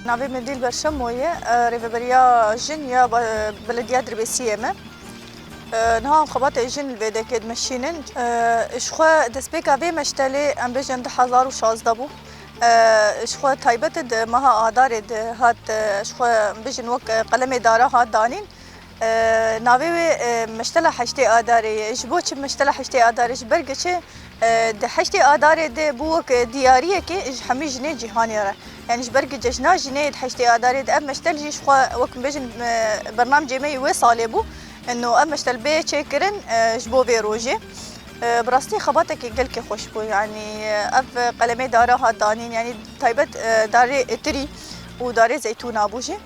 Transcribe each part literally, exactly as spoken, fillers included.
Navê min Dîlber Şemo ye, e, rêveberiya jin ya ba-, Belediya Dirbêsiyê me. E, niha em xebatê jin li vê dekê dimeşînin. E, ji xwe destpêka vê meştelê em bêjin du hezar û şazdeh bû. E, ji xwe taybet di meha Adarê de hat, e, ji xwe em bêjin wek, e, qelemê dara hat danîn. E, navê wê, e, Meştela Heştê Adarê ye. Ji bo çi Meştela Heştê Adarê? Ji ber ku çi, e, di heştê Adarê de bû wek diyariyekê ji hemî jinê cîhanê re. Yani ji ber ku cejna jinê di heştê Adarê de ev meştel jî ji xwe wek bêjin, e, bernamcê me yê wê salê bû. Ino ev meştel bê çêkirin, e, ji bo vê rojê. E, bi rastî xebatekî gelkî xweş bû. Yani, e, ev qelemê dara hat danîn, yani taybet, e, darê itirî û darê zeytûna bû jî.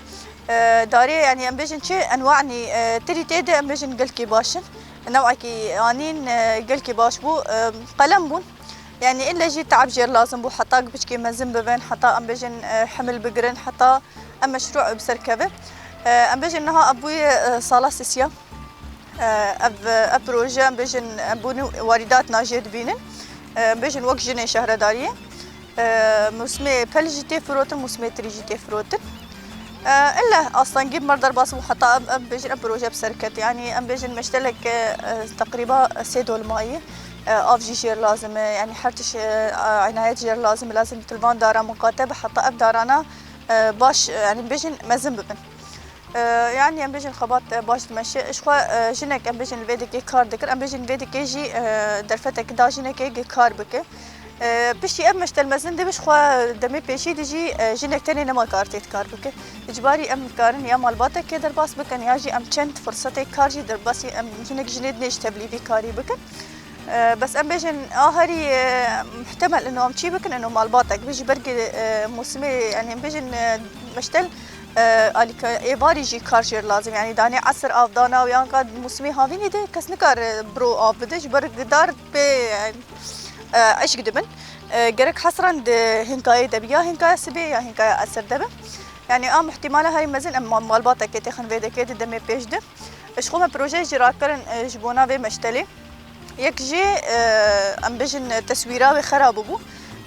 E, darê, yani em bêjin çi, enwanî, e, tirî tê de em bêjin gelkî baş in. Newekî anîn, e, gelkî baş bû, e, qelem bûn. Yani ille jî teab jêr lazim bû, heta ku piçkê mezin bibin, heta em bêjin, e, himil bigirin, heta em meşrû bi ser keve. E, em bêjin niha ev bûye, e, sala sisiya. E, ev, ev proje em bêjin, em bûnî warîdatna jê dibînin. E, em bêjin wek jinê şehredariyê. E, mûsimê pel jî tê firotin, mûsimê tirî jî tê firotin. E, ille astengî bi me re derbas bû, heta em, em bêjin ev proje bi ser ket. Yani em bêjin meştelek, e, teqrîba sê dolmayî, e, av jî jêr lazim e. Yani her tişt, e, inayet jêr lazim e. Lazim e tu li van dara miqate be, heta ev darana, e, baş, e, yani bêjin mezin bibin. E, yani em bêjin xebat, e, baş dimeşe. Ji xwe, e, jinek em bêjin li vê dikê kar dikir. Em bêjin vê dikê jî, e, derfetek da jinekê gi kar bike. E, piştî ev meştel mezin dibe, ji xwe demê pêşî de jî, e, jinek tenê nema kar tê kar bike. Îcbarî em dikarin ya malbatekê derbas bikin ya jî em çend firsetê kar jî derbasî em jinek jinê dinê ji tevlî vî karî bikin. E, bes em bêjin a herî, e, muhtemel ino em çî bikin, ino malbatek bi ji ber ku, e, mûsimê, yani em bêjin, e, meştel, e, alîka êvarî jî kar jêr lazim. Yani danê esir av dana û yan ka mûsimê havînî de kes nikare biro av bide, ji ber ku dar pê, yani, e, eşk dibin. E, gerek hesran di hinkayê de bi, ya hinkaya sibê ya hinkaya esir de bi. Yani a muhtemala herî mezin em mal-, malbatekê têxin vê dekê di demê pêş de. Ji xwe me proje jî rakirin, e, ji bona vê meştelê. Yek jî, e, em bêjin teswîra wê xera bûbû.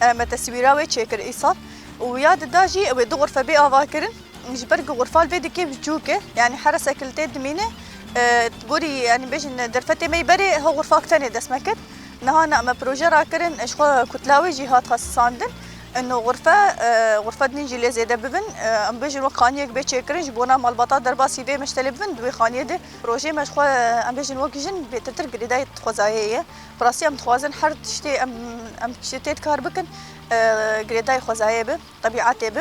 E, me teswîra wê çêkir îsal. Û ya dida jî ew ê du xurfe bê ava kirin. Ji ber ku xurfa li vê dikê bi cûk e, yani heresek li tê dimîne, e, gorî, yani bêjin derfetê me yî berê, ha xurfak tenê dest me kir. Niha na me proje rakirin, ji xwe kutla wê jî hat xesisandin. Ino xurfe, e, xurfe din jî lê zêde bibin. E, em bêjin wek xaniyek bê çêkirin, ji bona malbata derbasî vê meştelê bibin, di wê xaniyê de projeyê me ji xwe, em bêjin wek jin bêtirtir girêdayî xwezayê ye. Bi rastî em dixwazin her tiştê em, em tiştê tê dikar bikin, e, girêdayî xwezayê bi, tebîetê bi.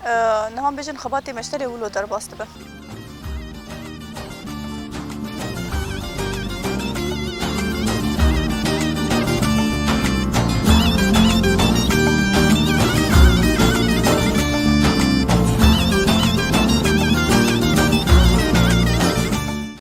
E, niha em bêjin xebatê meştelê wilo derbas dibe.